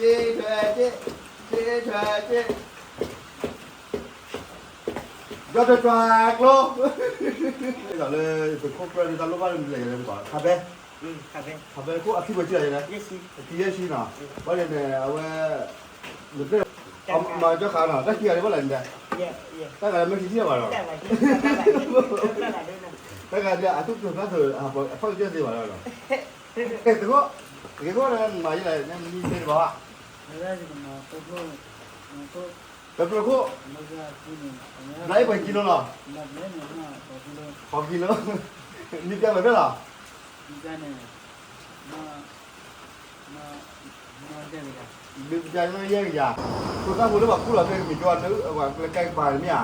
စ့ထွဲစ့, စ့ထွဲစ့, ယီၢ်ထွဲထွဲကျိ, လၢသုးခိၣ်ကျၢၢ်ဒ်တၢ်လိၣ်ဘၣ်လၢမနုၤလဲၣ် ခါဖဲ, ခါဖဲခိၣ်အခံပှဲၤစံၣ်လီၤ, အခံယဲၢ်ဆံနီၤ, ဘၣ်န့ၣ်န့ၣ် အဝဲ မၤကၠီဃာ်နီၤ တၢ်ခံဂၤဒ်ဘၣ်လဲၣ်န့ၣ်, တၢ်ဂၤမ့ၢ်ထံထံၣ်ဘၣ်ဒီး, တၢ်ဂၤဒ်အသူၣ်ကျၢၤဖျါသၢၣ် အဖီၣ်ကစၢၢ်သ့ဘၣ်ဒီး, တခိၣ်, တခိၣ်န့ၣ် မၤယဲလဲၣ်န့ၣ်မံၤသ့တဘၣ်ဘၣ်, တကျိခိၣ်, ဘျးအ့ၣ်ပှဲၤကံလိလီၤ, ဃိးကံလိ, မံၤပျၢ်ပှဲၤဖျၢၣ်လီၤ, မံၤပျၢ်နီၢ်ယဲၢ်ကယၤ, ဖိသၣ်ဖိလၢပှၤခူၣ်လီၤဖဲကမံၤကၠီ ပှၤကလဲၤကဲကပၤန့ၣ်မ့ၢ်ဧါ,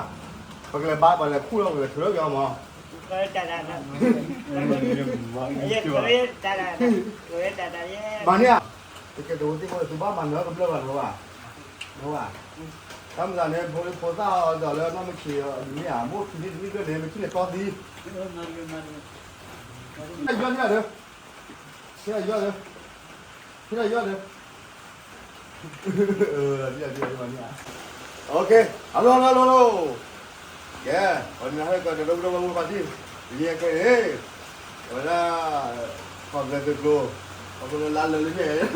ပကလဲၤဘါ ပှၤလဲၤခူၣ်လီၤ ပကလဲၤထုးလီၤက့ၤအီၤမး, မၤန့ၢ်ဧါ, တကဲတဝဲသ့ၣ်ဖိသုဘၣ်မၤနၢၤကမျၢၢ်ဘၣ်တဝဲဘၣ်, တဝဲဘၣ်, တၢ်မၤသးန့ၣ် ဖိသၣ်အီၤဒီးလၢနီၢ်မ့ၢ်ဆံးအီၤဒ်န့ၣ်ဧါ မိၢ်ခံန့ၣ်တနံၣ်ကျၢၢ်န့ၣ် မ့ၢ်ထံၣ်လဲၤတီသံ, ယီၢ်န့ၣ်ဒီး, ဟ့ၣ်ယီၢ်ဒီး, ဟ့ၣ်ယီၢ်ဒီး, မၤန့ၢ်ဧါ, ကဲ, ပှၤနဟဲကဒီးဒိၣ်ဒိၣ်ဝဲဝဲပာ်တံၢ်, တနံၤအခဲအံၤ, အဝဲဒၣ်, ခီၣ်ကျၢၢ်သုးကျိၤ, ခီၣ်ကျၢၢ်လၢလၢာ်လၢယဲၢ်,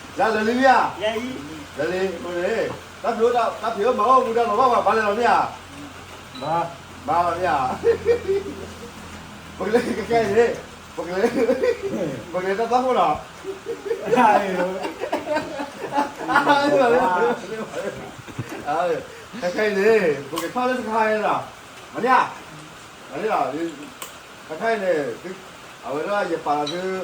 လၢလၢာ်လၢယဲၢ်ဧါ, လၢလၢာ်, တၢ်ဖံးအိၣ်တၢ်ဖံးအိၣ်မၤအိၣ်မူဒါလီၤဘၣ်ဘၣ်ဘၣ်လဲၣ်လီၤမ့ၢ်ဧါ, ဘၣ်လီၤမ့ၢ်ဧါ, ပကလဲၤကကဲအံၤန့ၣ်, ပကလဲၤ, ပကလဲၤတၢ်သီခိၣ်လီၤ, ခဲခဲအံၤန့ၣ် ပကထီၣ်လၢတခါအံၤလီၤ, မၤန့ၢ်ဧါ, မၤန့ၢ်လီၤ, ခဲခဲအံၤန့ၣ်, အဝဲဒၣ်ယပာ်လီၤ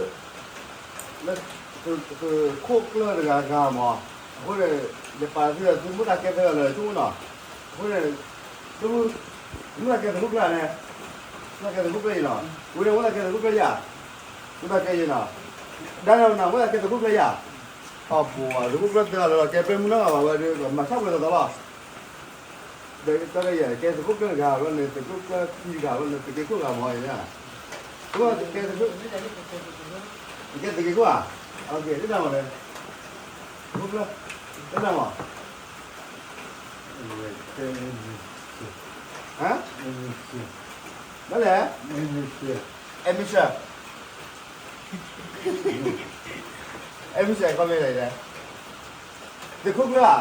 သု လၢသုးခိၣ်ကျၢၢ်တဂၤဂၤမး, အဃိန့ၣ်, ယပာ်လီၤသုဒီးသုမုၢ်သးကဲသၢဂၤလၢာ်ဆိကမိၣ်နီၤ, အဃိန့ၣ်, သုမုၢ်သးကဲသုးခိၣ်ကျၢၢ်န့ၣ်, မုၢ်သးကဲသုးခိၣ်ကျၢၢ်အံၤနီၤ, ဝဲန့ၣ်မုၢ်သးကဲသုးခိၣ်ကျၢၢ်ယၤ, မုၢ်သးကဲယၤနီၤ, ဒၣ်န့ၣ်မုၢ်သးကဲသုးခိၣ်ကျၢၢ်ယၤ, အပှၤသုးခိၣ်ကျၢၢ်သၢဂၤလၢာ်လီၤ ကဲပျဲမုၢ်နီၢ်ဂၤဘၣ်ဝဲဒီး မၤဆၣ်ပှဲၤသးသီလီၤ ဒီးတၢ်လၢယၤ ကဲသုးခိၣ်ကျၢၢ်တဂၤဘျီန့ၣ် သုးခိၣ်ကျၢၢ်ခံတဂၤဘျီန့ၣ် သုးက့ခိၣ်တဂၤမ့ၢ်ဧါ, သုးခိၣ်ကဲသုးခိၣ်, ကဲသုးက့ခိၣ်ဧါ, တၢ်မၤလဲၣ်, သုးခိၣ်ကျၢၢ်, တၢ်မၤ, ဟါ, ဘၣ်လဲၣ်, အဲမ့ၢ်စၢၤ, အဲမ့ၢ်စၢၤ ခီမ့ၢ်လဲၣ်, သုးခိၣ်ကျၢၢ်ဧါ,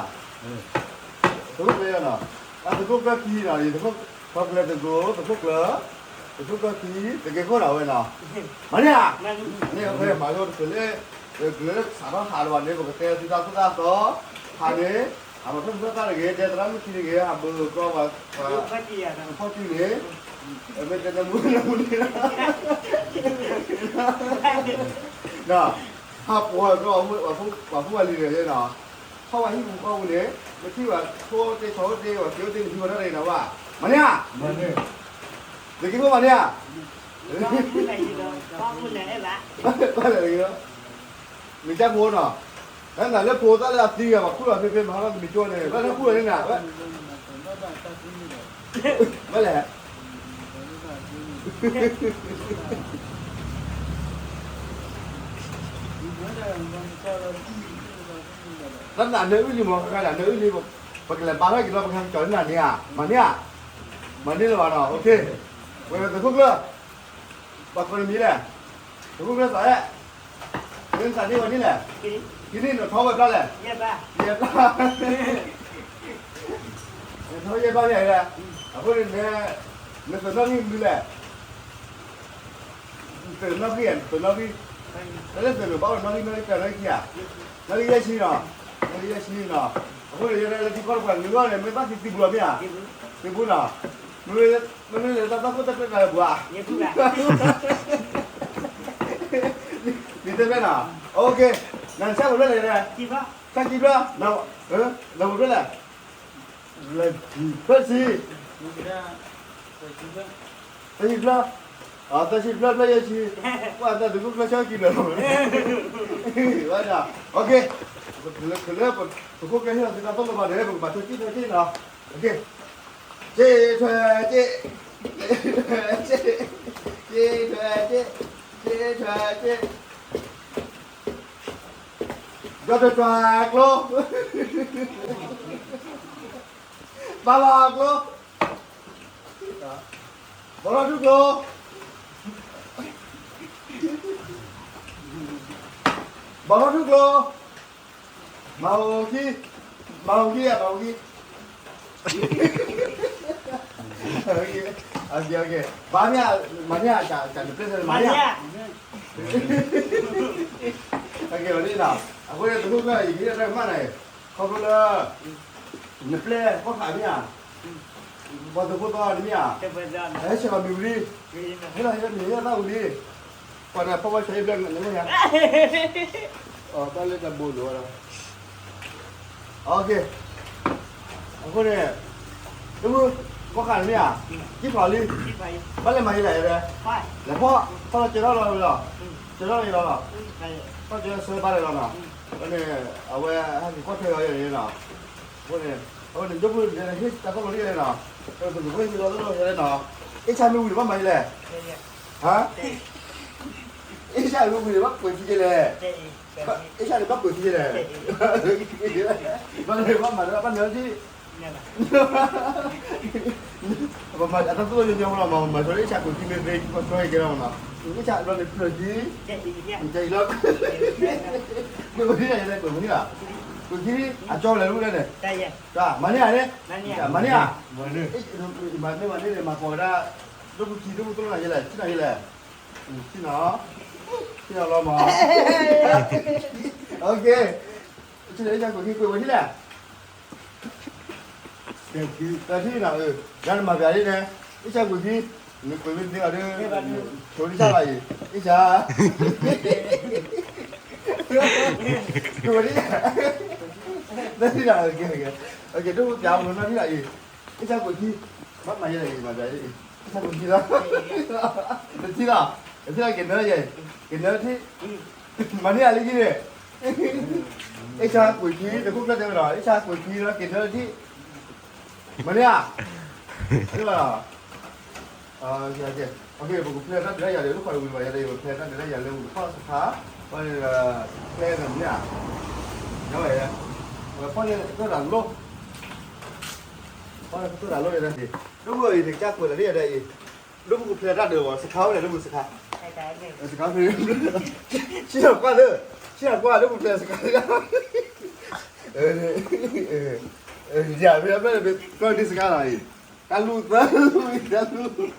သုးခိၣ်ကျၢၢ်နီၤ, အသုးခိၣ်ကျၢၢ်ခံနီၤ, ခီကျၢၢ်သုးကျိၤ သုးခိၣ်ကျၢၢ်, သုးခိၣ်ကျၢၢ်ခံ သုးက့ခိၣ်နီၤဝဲနီၤ, မၤန့ၢ်ဧါ, မၤန့ၢ်အဃိမၤလိတချုးလၢ, တချုးလၢစးထီၣ်ဟးလၢၤဘၣ်န့ၣ် ပကတဲသုတၢ်သိၣ်တၢ်သီ, ဟးန့ၣ်, အမၤထီၣ်ပသၣ်တဂ့ၤ တဲသရၣ်မုၣ်ခံတဂ့ၤ ဟးဘၢကီၢ်ပှၤ, ဖီၣ်စုန့ၣ်, မ့ၢ်တဲနၢမူနၢမူန့ၣ် ဟးပှီၤကီၢ်, ပှၤဖိပှၤလံၤတဂၤန့ၣ်နီၤ, ဟီၣ်ဝဲဟံၣ်ပူၤဃီပူၤန့ၣ်, ပထံၣ်ဝဲထိၣ်အိၣ်တ့ၢ်ဆီအိၣ်တ့ၢ် ပှၤက့ၤအိၣ်တ့ၢ်န့ၣ် ဟံၣ်ဝဲထီၣ်တဂ့ၤနီၤဘၣ်, မၤန့ၢ်ဧါ, သုးက့ခိၣ်မၤန့ၢ်ဧါ, ဘၣ်လဲၣ်, မ့ၢ်တၢ်ဖိနီၤ, တၢ်နၤလၢဖိသၣ်လၢအသံဂၤ ပှၤခူၣ်လီၤဖဲဖဲမၤဟီၣ်တမံၤကၠိန့ၣ် ဘၣ်လၢခူၣ်လီၤန့ၣ်နၤ, ဘၣ်လဲၣ် တၢ်နၤနၢအုၣ်လံမး ခါခါနၢအုၣ်လံ, ပကလဲၤဘါထီၣ်က့ၤလီၤ ပကဟဲကစီၤလၢနၤန့ၣ်ဧါ, မၤန့ၢ်ဧါ, မၤန့ၢ်လၢၤဘၣ်နီၤ, ဝဲသုးခိၣ်ကျၢၢ်, ပှၤကိးနမံၤလဲၣ်, သုးခိၣ်ကျၢၢ်သးအဲၣ်, မ့ၢ်သးန့ၢ်ဝဲန့ၣ်လဲၣ်, ဟံးန့ၢ်နထီဝဲဖျါလဲၣ်, ယဲၢ်ဖျါ နထီယဲၢ်ဖျါန့ၣ်လဲၣ်, အဃိန့ၣ်, နသုးနီၣ်ဂံၢ်မနုၤလဲၣ်, သုးနီၣ်ဂံၢ်, သုးနီၣ်ဂံၢ်, တၢ်လၢသုးန့ၣ် ဘၣ်အိၣ်နီၣ်ဂံၢ် နီၣ်ဂံၢ်တၢ်နီၣ်ဂံၢ်ခံဧါ, နီၣ်ဂံၢ်ယဲၢ်ဆံနီၤ, နီၣ်ဂံၢ်ယဲၢ်ဆံနီၤ, အဃိန့ၣ် ယဲဒၣ်လၢထံကီၢ်တပှၤကလုာ်အဂီၢ်န့ၣ် မ့ၢ်ဘၣ်သံသံပူၤလီၤမ့ၢ်ဧါ, သံပူၤနီၤ, မ့မ့ၢ်လၢတၢ်သၣ်ခိၣ်တၢ်ကျဲတၢ်ပူၤဧါ, မ့ၢ်တဲဖဲနီၤ, နဆၣ်ပူၤဖျဲၣ်လဲၣ်, ဆၣ်ခံဖျၢၣ်, နပူၤဖျဲၣ်လဲၣ် ဖျၢၣ်ဆံ, သၢဆံဖျၢၣ်, သၢဆံဖျၢၣ်ဖျၢၣ်ယဲၢ်ဆံ, ပှၤတၢ်သုးခိၣ်ကျၢၢ်ဆၢကံလၢာ်လီၤ, လၢပသုးခိၣ်ကျၢၢ်ဟ့ၣ်လီၤသုတၢ်သိၣ်လိဘၣ်န့ၣ် ပကမၤထွဲက့ၣ်ထွဲက့ၣ်နီၤ, က့ၣ်ထွဲက့ၣ်, က့ၣ်ထွဲက့ၣ်, က့ၣ်ထွဲက့ၣ်, က့ၣ်ထွဲက့ၣ်. ကၠီတၢ်ကျိ, ဘၣ်လီၤကျိ, ဘီလီၤဒူကျိ, ဘီလီၤဒူကျိ, မၤဟူခံ, မၤဟူခံ, မၤဟူခံ. Okay, okay, okay. မၤန့ၢ်ဧါ, မၤန့ၢ်ဧါ, တၢ်နပျဲၢ် မၤန့ၢ်ဧါ. Okay, လီၤဒ်နီၤ, အဃိန့ၣ် သုးခိၣ်ကျၢၢ် ယကဟ့ၣ်တၢ်ကမၣ်နၤ, ခီဖျိလၢ နပျဲၢ်ကီၢ်ခးမ့ၢ်ဧါ, ပှၤသုးဖိသီနမ့ၢ်ဧါ, ဟဲဆဲးလီၤမ့ၢ်ဝံၤလံ, ဟဲလီၤဟဲလီၤမ့ၢ်ဟဲသၣ်ဝံၤလံ, ပှၤန့ၣ်ဖီၣ်ဝဲဆၢအ့ၣ်ဘျဲၣ်နမ့ၢ်ဧါ, တၢ်လၢတၢ်ဘိဒိၣ်ဝဲလီၤ. Okay, အဃိန့ၣ် တမုၢ် ကီၢ်ခးနမ့ၢ်ဧါ, ကံၢ်ဖျိးလံ, ဘၣ်လဲၤမၤယလဲၣ်, လဲၤဖီၣ်, ဖီၣ်လီၤစၢၤထီၣ်လီၤလီၤ, စၢၤထီၣ်လီၤလီၤ, ဖီၣ်စၢၤဆၢဘၣ်လဲၤလီၤနီၤ, အန့ၣ် အဝဲဟဲက့ၤကွၢ်ထွဲအီၤယဲၢ်န့ၣ်နီၤ, အဃိန့ၣ် အဝဲန့ၣ် ဒိၣ်ဖုၣ်န့ၣ် ဟ့ၣ်တၢ်ခီၣ်လီၤလံယဲၢ်န့ၣ်နီၤ, ပသုးခိၣ်ဟ့ၣ်လီၤသီလီၤယဲၢ်န့ၣ်နီၤ, အ့ၣ်ဆါမ့ၢ်ဝံၤန့ၣ် ဘၣ်မၤယလဲၣ်, ဟါ အ့ၣ်ဆါမ့ၢ်ဝံၤန့ၣ် ဘၣ်ပှ့ၤခံယဲၢ်လဲၣ်, အ့ၣ်ဆါန့ၣ် ဘၣ်ပှ့ၤခံယဲၢ်လဲၣ်, ဘၣ်လဲၤဘၣ်မၤဒီး ဘၣ်နၢၤထံၣ် ပမၤအတၢ်သိၣ်လိညီညီမ့ၢ်လီၤမး, မၤဆိလၢအ့ၣ်ဆါကွံာ်ခံမ့ၢ်သ့ ကီၢ်ဆၢကဲလီၤမးနီၤ, အ့ၣ်ဆါဘျီန့ၣ်ဖျၢၣ်ကံ, ကဲအံၤလီၤ, ကွံာ်ဝဲထံၣ်နၤယဲလဲၣ်, ကွံာ်ဝဲထံၣ်လီၤ, ကွံာ်ခံ, အကၠီလဲၤလၢလဲၣ်န့ၣ်, မၤန့ၢ်ဧါန့ၣ်, မၤန့ၢ်ဧါ, မၤန့ၢ်မၤန့ၢ်န့ၣ် မၤကိးဝဲဒၣ် ဒိၣ်ဖုၣ်ခံ ဒိၣ်ဖုၣ်သိၣ်လိနၤယဲလဲၣ်, ထံၣ်နၤယဲလဲၣ်, ထံၣ်နၤ, ထံၣ်နၤလီၤမး, okay, ထံၣ်နၤ အ့ၣ်ဆါကွံာ်ခံ ကွံာ်ဝဲထံၣ်လဲၣ် တၢ်ထံၣ်နီၤ, ယၤနမၤပျးဒ်န့ၣ်, အ့ၣ်ဆါကွံာ်ခံ, နကွံာ်မ့ၢ်သ့အီၤဒီး, ဆိဒ်ဆၣ်လီၤအံၤ, အ့ၣ်ဆါ, ကွံာ်ဝဲဒ်, တၢ်ထံၣ်နီၤ, ဒိၣ်ဖုၣ်ပျးမနီၤထံၣ်လီၤအံၤ, အ့ၣ်ဆါကွံာ်ခံ, ဘၣ်မၤယဲလၢအံၤ မၤပျးဒ်အံၤ, အ့ၣ်ဆါကွံာ်ခံလီၤ, နထံၣ်လီၤ, နထံၣ်လီၤက့ၤနၢယဲ, က့ၤနၢထံၣ်, မၤန့ၢ်ဧါလၢခံန့ၣ် အ့ၣ်ဆါကွံာ်ခံ, တခိၣ်ဖျၢၣ်တဲဝဲဒီး အ့ၣ်ဆါကွံာ်ခံလီၤ က့ၤနၢထံၣ်, မၤန့ၢ်ဧါ, န့ၣ်လီၤ, ပကဖျဲးတၢ်ဒုးတၢ်ယၤဒီး လၢခီၣ်တဝံၤဘၣ်ယၤဒီး ပဖျဲးတၢ်ဒုးတၢ်ယၤလၢပကဖီၣ်စခါ, ပှၤန့ၣ်ဒီး ဖျဲးနၤမ့ၢ်ဧါ, ညါဝဲ, ပဖီၣ်န့ၣ်ကတၢၢ်တၢ်လိၣ်, ဖီၣ်န့ၣ်ကတၢၢ်တၢ်လိၣ်န့ၣ်, ဒိၣ်ဖုၣ်အံၤ တကစၢ်ကွဲးလီၤဒ်ယၤဒီးအံၤ, ဒိၣ်ဖုၣ်ကဖျဲးတၢ်ဒုးဝဲ စခါဝဲလဲၣ် ဒိၣ်ဖုၣ်စခါ, စခါဖဲ, ဆံၣ်နၤကွၢ်လၢ, ဆံၣ်နၤကွၢ် ဒိၣ်ဖုၣ်ဖျဲးစခါ, ယၤဖဲဖဲ ကျီၢ်ဒ့စခါလီၤအံၤ, တၢ်လူၢ်သၢလူၢ်အံၤ တၢ်လူၢ်,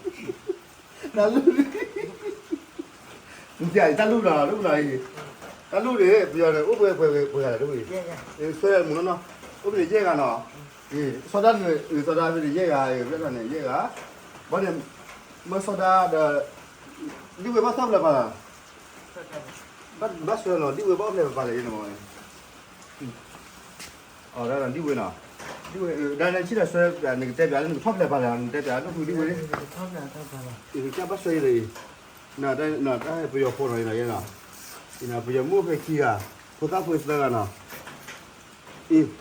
တၢ်လူၢ်, တၢ်လူၢ်နီၤ ဒိၣ်ဖုၣ်နီၤအံၤ, တၢ်လူၢ်န့ၣ် ပယီၤန့ၣ် အိၣ်ပှဲၤပှဲၤပှဲၤဂၤလဲၣ် ဒိၣ်ဖုၣ်အံၤ, ဆွဲမုၢ်နီၤနီၤ, အိၣ်ဖဲန့ၣ်ယဲၢ်ဂၤနီၤ, စီၤဒၤန့ၣ် စီၤဒၤဖဲန့ၣ်ယဲၢ်ဂၤ, ဖဲန့ၣ်ယဲၢ်ဂၤ, ဘၣ်န့ၣ်, မ့ၢ်စီၤဒၤဒီး ဒ်ဝဲဘၣ်ထီၣ်ဖျဲးပာ်လီၤ, ဘၣ်ဆွဲနီၤ ဒ်ဝဲဘၣ်အိၣ်ဖျဲးပာ်လီၤအံၤန့ၣ်မး, အဒ်ဝဲနီၤ, ဒ်ဝဲ, ဒ်န့ၣ်ဆံၣ်ဒီးဆွဲ, နကတဲပျးလၢနကထီၣ်ဖျဲးပာ်လီၤ နတဲပျးလၢဒိၣ်ဖုၣ်ဒ်ဝဲ, ကဘၣ်ဆွဲအံၤဒီးအံၤ, တၢ်ပယီၤဖိနီၤအံၤနီၤ, ပယီၤမုၣ်အိၣ်ဖဲခံဂၤ, ဖိသၣ်ဖိသၢဂၤနီၤ, အံၤ,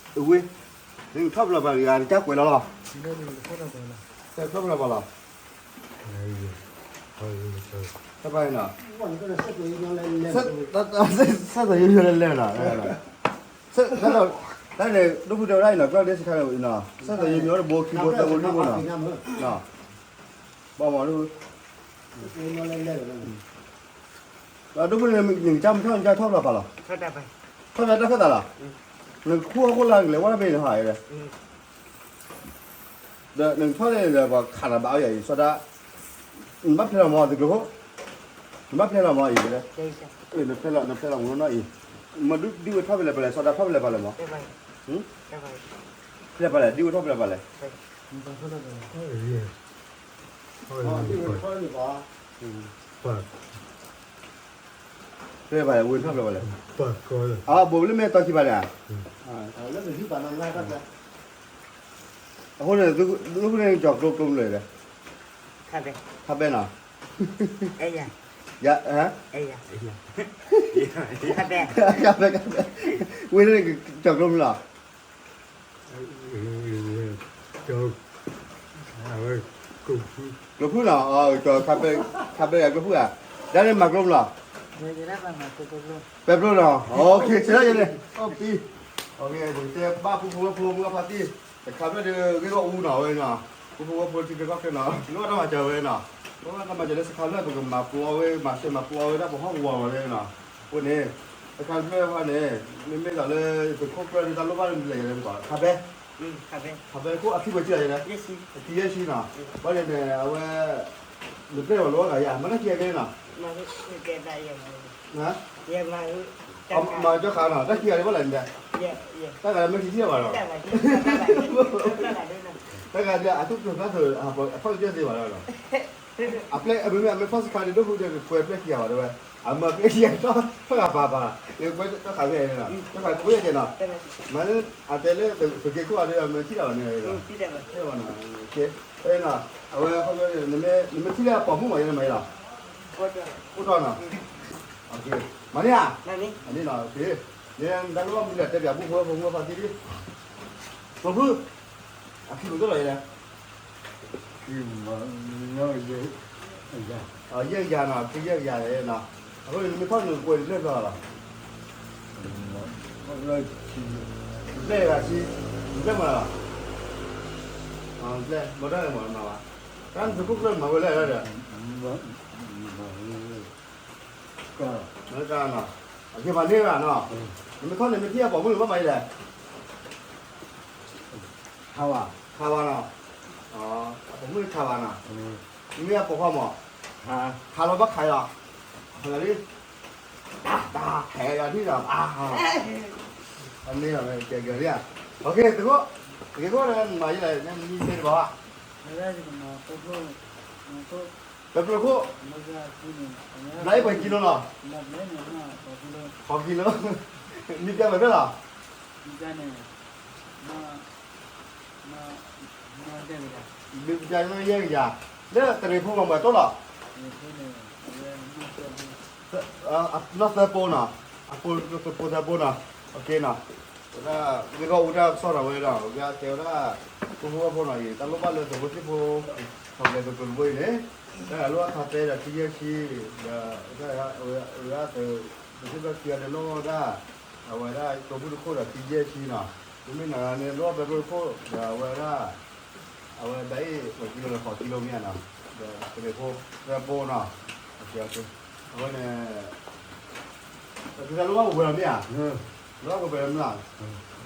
အဝဲ, နကထီၣ်ဖျဲးပာ်လီၤ နကကွဲးလီၤလီၤ, ထီၣ်ဖျဲးပာ်လီၤ တၢ်ပာ်နီၤ, ဆက်သွယ်ရေး ပြောလဲလဲနီၤ, တၢ်န့ၣ် ဒိၣ်ဖုၣ်တဲဝဲဒၣ်အံၤနီၤ ကျီၢ်ဒ့စခါန့ၣ်နီၤ ဆက်သွယ်ရေး ပြောတဘိခံဘိသၢဘိလွံၢ်ဘိနီၤ, ဘၣ်မၤဒိၣ်ဖုၣ်, ဒိၣ်ဖုၣ်န့ၣ် နကစၢ်မ့ၢ်ထီၣ် နကစၢ်ထီၣ်ဖျဲးပာ်လီၤ, ထီၣ်ဖျဲးတၢ်ခၢၣ်သးလီၤ, နကခူၣ်ဟီၣ်ခိၣ်လာ် နကလဲၤဝဲတဘ့ၣ်န့ၣ်ဟး, ဒီးနကထီၣ်န့ၣ်ဒီး ပှၤခးနၤဘၣ်အီၤယၤအံၤ စီၤဒၤ, နဘၣ်ဖျဲးလီၤမး သုးကျိၤဖိ, နဘၣ်ဖျဲးလီၤမးအံၤ, နဖျဲးလီၤ နဖျဲးလီၤမးနီၤအံၤ, မ့ၢ်ဒ်ဝဲထီၣ်ဖဲလဲၣ်ပာ်လဲၣ် စီၤဒၤထီၣ်ဖဲလဲၣ်ပာ်လဲၣ်မး, ဖဲလဲၣ်ပာ်လဲၣ် ဒ်ဝဲထီၣ်ဖဲလဲၣ်ပာ်လဲၣ် ဖဲလဲၣ်ပာ်လဲၣ် ဝဲထီၣ်ဖဲလဲၣ်ပာ်လဲၣ်, အဘိးလၢမ့ၢ်တီခံဘၣ်န့ၣ်, အဃိန့ၣ် ဒိၣ်ဖုၣ်န့ၣ် ကၠီၤကျိကျိမနုၤလဲၣ်, ခါဘဲနီၤ, ယၤ, ခါဘဲ, ခါဘဲ, ဝဲန့ၣ် ကၠီၤကျိမနုၤလီၤ ကျိဖုနီၤ, ခါဘဲ, ခါဘဲယၤကျိဖုဧါ, ဒ်န့ၣ်မၤကျိမနုၤလီၤ, ပှဲၤပျိနီၤ, ဆဲးဒၣ်ယဲန့ၣ်, ပကတဲဘၣ်ပူဖိဝဲဖိမုၢ်ဖါတံၢ်, တခါဖျၢၣ်ဒီးဂ့ၢ်ဂီၢ်အူနီၤဝဲနီၤ, ပူဖိဝဲဖိထံချၢကီၢ်ချၢနီၤ, လိၣ်ဘၣ်တၢ်မၤစၢၤဝဲနီၤ, လိၣ်ဘၣ်တၢ်မၤစၢၤလၢစခါဖျၢၣ် ပကမၤပျီဝဲ မၤစၢၤမၤပျီဝဲဒၣ်ပဟီၣ်ကဝီၤလီၤလၢနီၤ, အဃိန့ၣ်, တခါဖျၢၣ်ဖဲန့ၣ်, မ့မ့ၢ်ဒ်လၢယသုးခိၣ်ကျၢၢ်ဒီးတၢ်လိၣ်ဘၣ်လၢနလဲၤယၤလဲၣ်တကီး, ခါဖဲ ခါဖဲခိၣ်အခံပှဲၤကံလီၤယဲလဲၣ်, အခံယဲၢ်ဆံနီၤ, ဘၣ်န့ၣ်န့ၣ် အဝဲ နပျဲၢ်ဝဲလိၣ်ဂၤယၤ မၤတၢ်ခံဂၤကဲနီၤ, မၤကၠီခါနီၤ တၢ်ခံဂၤဒ်ဘၣ်လဲၣ်န့ၣ်, တၢ်ဂၤမ့ၢ်ထံထံၣ်ဘၣ်ဒီး, တၢ်ဂၤဒ်အသူၣ်ကျၢၤဖျါသၢ အဖီကစၢၢ်သ့ဘၣ်ဒီး, အပျဲၢ်အမ့မ့ၢ်အမ့ၢ်ဖီၣ်စခါဒ်ဒိၣ်ဃုာ်ဒီး ကွဲးပျဲၢ်ခံဂၤဘၣ်ဒီးဝဲ, အမၤကဲခံဂၤထီၣ်ဂၤပၤပၤ, ကွဲးကၠီခါဖဲန့ၣ်နီၤ, ကၠီခါခိၣ်ယဲၢ်ကဲနီၤ, မ့ၢ်အတဲလၢသုးက့ခိၣ်အဒ်မ့ၢ်ထံၣ်တၢ်ဘၣ်န့ၣ်, အဝဲ နမ့ၢ်ထံၣ်လၢအပိာ်မုၣ်မး ယဲန့ၣ်မးယဲလီၤ, အိၣ်ထီၣ်နီၤ, မၤန့ၢ်ဧါ, မၤန့ၢ်နီၤ, ယဲနတၢ်လိၣ်ဘၣ်မနုၤလဲၣ် တဲပၠးပူဖိဝဲဖိမုၢ်ဖါတံၢ်ဒ်, ဖိဖု, အခံပူၤသိၣ်လီၤယဲလဲၣ်, ယဲၢ်ကယၤနီၤ, ခံယဲၢ်ကယၤန့ၣ်နီၤ, အဃိန့ၣ် နမ့ၢ်ထီၣ်နကွဲးတဘျဲၣ်ဘျီလီၤ, တဘျဲၣ်ဂၤဆံ, တဘျဲၣ်မးလီၤ, တဘျဲၣ်မၤတၢ်မၤမၤဘၣ်, တၢ်နသုးခိၣ်ကျၢၢ်မၤဝဲလဲၣ်ဒီး မ့ၢ်တၢ်နီၤ, အက့ၤမၤန့ၢ်ဂၤနီၤ, နမ့ၢ်ခီန့ၣ် မ့ၢ်ထံၣ်အပိာ်မုၣ်န့ၣ် ဘၣ်မၤယဲလဲၣ်, ခါဝါ, ခါဝါနီၤ, အပိာ်မုၣ်န့ၣ်ခါဝါနီၤ, မ့ၢ်အပိာ်ခွါမး, ခါလီၤဘၣ်ခါလီၤ, ခါလီၤလံ, တၢ်တၢ်ခဲယၤဒ်ဒီး, အန့ၣ်လီၤ, ကဲကဲလံဧါ, အက့ၤသကိး, က့ၤခိၣ်န့ၣ်မၤယဲလဲၣ်, နမံၤသ့တဘၣ်ဘၣ် ပၢၤပၢၤခိၣ်, ဘျါအံၤပှဲၤကံလိလီၤ, ဃိးကံလိ, မံၤပျါပှဲၤဖျၢၣ်လီၤ, မံၤပျါန့ၣ်ယဲၢ်ကယၤ, လၢတရံးဖိမၤပှဲၤတိၢ်လီၤ, နီၢ်သၢပိနီၤ, အပိ, ပိသၢပိနီၤ, အက့ၤနီၤ, ဝဲဒၣ်, ဂ့ၢ်ဂီၢ်အူတၢ်ကစီၣ်နီၤဝဲဒီး ပကတဲဝဲဒၣ်, ဖိဖိဝဲဖိနီၤအံၤ တၢ်လိၣ်ဘၣ်လၢသုးဖိသံၣ်ဖိ, ထီၣ်ကလဲၤသုးကျိၤတဘိအံၤန့ၣ်, တၢ်လိၣ်ဘၣ်ခါတဲဒီးခံယဲၢ်ဆံ, ဒီး, ဝဲဒၣ်, သုးခိၣ်ကျၢၢ်ခံဂၤန့ၣ်လိၣ်ဘၣ်ဝဲဒၣ်, အဝဲဒၣ်ကျိဖုၣ်တခိၣ်ဒီးခံယဲၢ်ဆံနီၤ, မ့မ့ၢ်နၤန့ၣ်လိၣ်ဘၣ်ပၢၤပၢၤခိၣ်ဒီးအဝဲဒၣ်, အဝဲဒၣ်အံၤပှဲၤကံလိလၢဃိးကံလိမ့ၢ်ဧါနီၤ, ဒီးတရံးဖိ, သၢပိနီၤ, အဃိန့ၣ် ပကတဲလိၣ်ဘၣ်ပှဲၤပှဲၤလီၤမ့ၢ်ဧါ, လိၣ်ဘၣ်ပှဲၤပှဲၤလီၤမ့ၢ်ဧါ,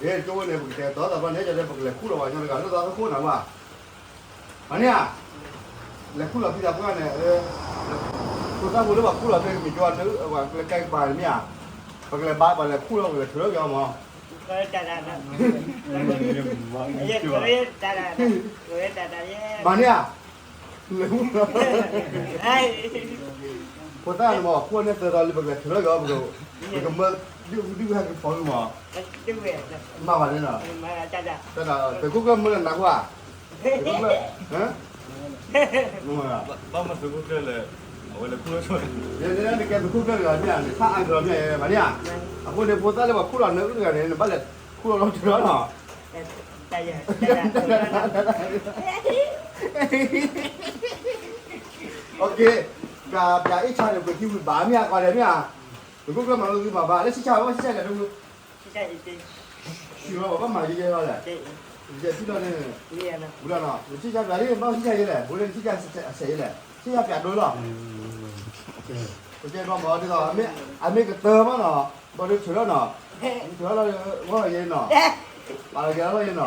ဒ်ကၠိဝဲန့ၣ် ပကတဲတီသးဘၣ်န့ၣ် ကဒီးပကလဲၤခူၣ်လီၤဝဲညီတဂၤလၢသးသခိၣ်နၤမး, မၤန့ၢ်ဧါ, လဲၤခူၣ်လီၤဖံသးပှၢ်န့ၣ်, ဖိသၣ်ဖိလၢပှၤခူၣ်လီၤဖဲမံၤကၠိ ပကလဲၤကဲကပၤန့ၣ်မ့ၢ်ဧါ, ပကလဲၤဘါပှၤလဲၤခူၣ်လီၤ ပကလဲၤထုးထီၣ်က့ၤအီၤမး, မၤန့ၢ်ဧါ, လဲၤခူၣ်လီၤ ဖိသၣ်န့ၣ်မး ခိၣ်န့ၢ်သၢသီလံ ပကလဲၤထုးထီၣ်က့ၤအီၤ ပကမၢဒုၣ်ဒုၣ်ဟဲက့ၤဖီမး, မၤဘၣ်န့ၣ်နီၤ, သုးခိၣ်ကျၢၢ်မၢလၢနၤခိၣ်ဧါ, သုးခိၣ်ကျၢၢ်, ဘၣ်မၤသုးခိၣ်ကျၢၢ်လဲၣ်, အဝဲလဲၤခူၣ်လီၤဆိ, နကဲသုးခိၣ်ကျၢၢ်တဂၤမ့ၢ်ဧါ, နထါအါကလီၤမ့ၢ်ဧါ, မၤန့ၢ်ဧါ, အဃိန့ၣ် ဖိသၣ်လၢပှၤခူၣ်လီၤနၢအုၣ်တဂၤန့ၣ် နဘၣ်လဲၤခူၣ်လီၤလီၤထုးလီၤနီၤ ပျၤပျၤအ့ၣ်ဆါန့ၣ် ပှ့ၤထံဝံၤဘၣ်မ့ၢ်ဧါ ကွၢ်လဲၣ်မ့ၢ်ဧါ, သုးခိၣ်ကျၢၢ်မၤလိသုမၤဘၣ် လၢဆံၣ်ဆါဘၣ်ဆံၣ်ဆါလဲၣ်တမုၢ်, ဆံၣ်ဆါဘၣ်ဘၣ်မၤယဲယဲလီၤလဲၣ်, ယဲထံၣ်လီၤန့ၣ်, ဝံၤလီၤနီၤ ပဆံၣ်ဆါပျၤလံ ဘၣ်ဆံၣ်ဆါယဲလဲၣ် ဘိလၢဆံၣ်ဆါအဆဲးယဲလဲၣ် ဆံၣ်ဆါပျၤဒိလီၤ, ပကဲဘၣ်မၤဒ်သိး အမ့ၢ်ကတၢၢ်မးနီၤ ဘၣ်ဒုးထုးလီၤနီၤ, ထုးလီၤလီၤဝဲယဲနီၤ, ပာ်လီၤက့ၤလီၤယဲနီၤ,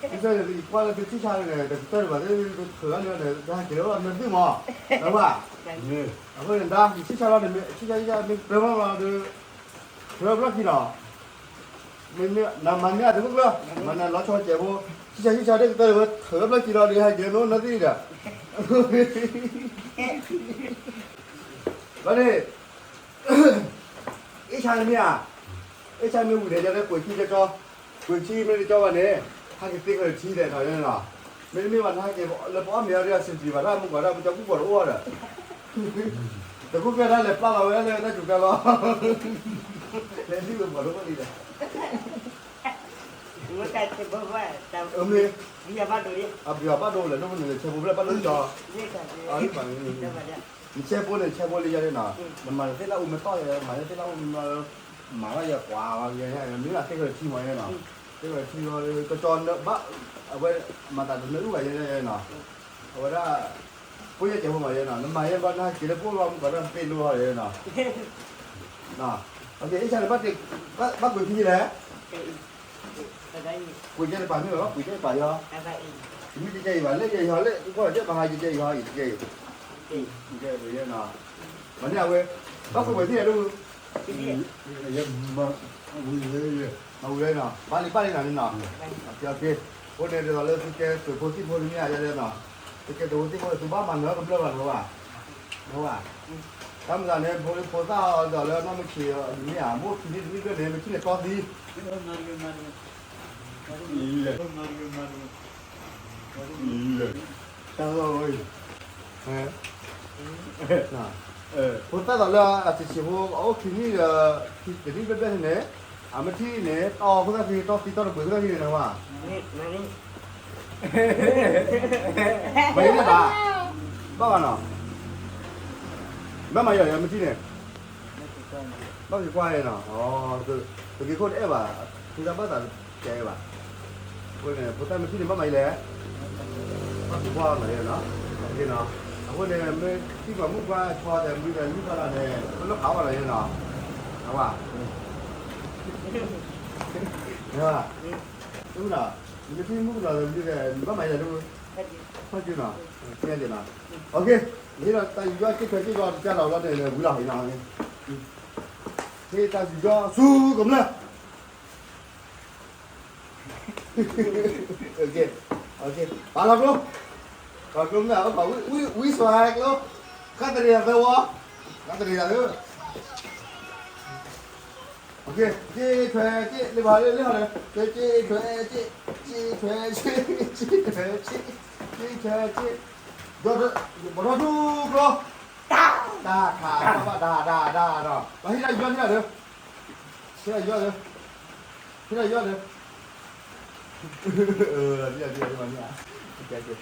သုသၢန့ၣ် ယကွၢ်လၢသုဆံၣ်ဆါန့ၣ် တကတၢၢ်ဒံးဘၣ် သုထုးလီၤလံန့ၣ် တဟဲက့ၤလၢနသုမး, လၢဝဲ, အဃိန့ၣ်ဒၣ် ယဆံၣ်ဆါလီၤန့ၣ် ဆံၣ်ဆါဆံၣ်ဆါမ့ၢ်ကတၢၢ်မးလီၤဒီး, ထုးလီၤဘျီၣ်ခံနီၤ, မ့မ့ၢ်နမၤန့ၢ်အတၢ်ခိၣ်ကျၢၢ် မၤန့ၢ်လီၤဆီစဲးဖိ, ဆံၣ်ဆါဆံၣ်ဆါဒ်ကတၢၢ်ဝဲ ထုးလီၤဘျီၣ်ခံလီၤဒီး ဟဲက့ၤလၢနသုဒီး, ဘၣ်န့ၣ် အ့ၣ်ဆါန့ၣ်မ့ၢ်ဧါ, အ့ၣ်ဆါမ့ၢ်ဝံၤန့ၣ် ယတဲကွဲးထံကၠီကၠီ, ကွဲးထံမ့ၢ်ကၠီဘၣ်န့ၣ်, ဟဲက့ၤသ့ဃၢၤထံလဲၣ်နီၤ, မ့တမ့ၢ်ဘၣ်နဟဲက့ၤ လၢပအီၣ်မ့ၤအီၤဒီး အဆင်ပြေဘၣ်တၢ်မုၢ်ကီၢ်ဒၣ် ပကၠီကူၣ်ပှၤတအိၣ်ဒီး, သုးခိၣ်ကျၢၢ်ဒၣ်လဲၤပျၢ်လီၤဝဲလၢတၢ်စူၤကါလီၤ, လဲၤလံဝဲပှၤတအိၣ်ဒံးဒီး, မ့ၢ်, အဘျုးအဘၣ်ဒိလဲၣ် ဒိၣ်မနုၤလဲၣ် ဆဲးဖိဖျဲၣ်ဘၣ်ဒိလီၤ, အဘျုးအဘၣ်ဒိလီၤ, နဆဲးဖိန့ၣ် ဆဲးဖိလံယဲန့ၣ်နီၤ, နမၤတသ့လၢအူမ့ၢ်တီၢ်ယဲ မၤတသ့လၢအူမ့ၢ်တီၢ်လၢ မၤလီၤယဲကွၢ်ဝဲယဲ မ့ၢ်လၢသ့ၣ်ဃၢၤထံမီၤယဲနီၤ, သ့ၣ်ဃၢၤထံလီၤ ကစီၤနဘၣ် အဝဲ မၤသးတနၢအုၣ်ဘၣ်ယဲနီၤ, အဝဲဒၣ် ဖိယဲကဲးဖိမၤယဲနီၤ, နမၤယဲဘၣ်နဟဲက့ၤလၢပအိၣ်လီၤမူကီးဒီးနသ့ၣ်လိဟီယဲနီၤ, အ့ၣ်ဆါန့ၣ် ဘၣ်ကွံာ်ခံယဲလဲၣ် ကွံာ်ကဲတပၤမ့ၢ်လီၤ ကွံာ်ကဲတပၤယီၤ, တမ့ၢ်ကဲကဲအံၤဘၣ် လၢယဲယီၤလၢ ကွၢ်ကဲပၤဟးကဲကဲအံၤဟီအံၤကဲအံၤ, ကဲယဲနီၤ, မၤန့ၢ်အဝဲ ဘၣ်ကွံာ်ဝဲသ့ၣ်ယဲဒၣ်, မၤဝံၤလၢနီၤ ဘၣ်လံဘၣ်လံနီၤန့ၣ်နီၤ, အဃိန့ၣ်ဒ်သိးလၢသုကဲသုးဖိသံၣ်ဖိတမ့ၢ်ဧါယဲနီၤ, သုကဲသုးဖိသံၣ်ဖိ သုဘၣ်မၤနၢၤကမျၢၢ်ဘၣ်တဝဲဘၣ်, တဝဲဘၣ် တၢ်မၤသးန့ၣ် ဖိလၢဖိသၣ်အီၤဒ်သိးလၢနီၢ်မုၢ်ဆ့ၣ်မ့ၢ်ဧါ မိၢ်ခံန့ၣ်တနံၣ်ဘျဲၣ်န့ၣ် မ့ၢ်ထံၣ်န့ၣ်တီသံ, တၢ်လီၢ်ဝဲအံၤ, ဖိသၣ်ဒ်သိးလၢအဆံးဆံးဖိ အအိၣ်ခံနံၣ်ဒီး တနံၣ်ဘျဲၣ်ဘျဲၣ်န့ၣ် အမ့ၢ်ထံၣ်န့ၣ် တီအီၤခိၣ်သၣ်ခံ တီသံတီတပှ့ၤခိၣ်သၣ်ခံန့ၣ်တဝဲ မၤယဲန့ၣ်ဘၣ်, ဘၣ်ဘၣ်နီၤ, ဘၣ်မၤယဲမ့ၢ်ထံၣ်န့ၣ်, ဘၣ်က့ၤကွၢ်နီၤ, ပက့ၤခိၣ်တအဲၣ်ဘၣ်, ဖိသၣ်ဘၣ်သးတအဲၣ်ဘၣ်, အဃိန့ၣ် ဖိသၣ်မ့ၢ်ထံၣ်န့ၣ် ဘၣ်မၤယဲလဲၣ်, ဘၣ်က့ၤကွၢ်နီၤ, အဃိန့ၣ် မ့ၢ်ထံၣ်ပှၤမုၣ်ပှၢ်ဆီဒီး မ့ၢ်တၢ်လံၣ်ဖးလၢ်န့ၣ် ပလီၢ်ခးဘၣ်နီၤယဲနီၤ, အဝဲ အူနီၤ, မ့ၢ်ထံၣ်မုၣ်ကနီၤဒီး မ့ၢ်တၢ် ဘၣ်မၤယဲလဲၣ်, ဖီၣ်ကၠူနီၤ, ကဲနီၤ, ဟ့ၣ်ဒီးတၢ်ယူးယီၣ်စ့ၢ်ထွဲစ့ၢ်ကီး တကၢ်လီၤလီၤန့ၣ် ဝံၤလီၤ, ဟ့ၣ်တၢ်ယူးယီၣ်ဆူကမျၢၢ် ပာ်လီၤကျိ, ပာ်ကျိမ့ၢ် ဝံစွါကျိ, ဃၣ်တရံးသးသၢဝီ, ဃၣ်တရံးသးသၢ, စ့ထွဲစ့, လၢပှၤလၢလၢဟီဒီး စ့ထွဲစ့, စ့ထွဲစ့, စ့ထွဲစ့, စ့ထွဲစ့, ဘီထီၣ်ထူကျိ, တၢ်ခးဘၣ် တၢ် တၢ် တၢ် တၢ်ဒီး ပှၤဟ့ၣ်တၢ်ယူးယီၣ်န့ၣ်ဒီး ဟ့ၣ်တၢ်ယူးယီၣ်ဒီး ဟ့ၣ်တၢ်ယူးယီၣ်ဒီး မ့ၢ်ဧါ,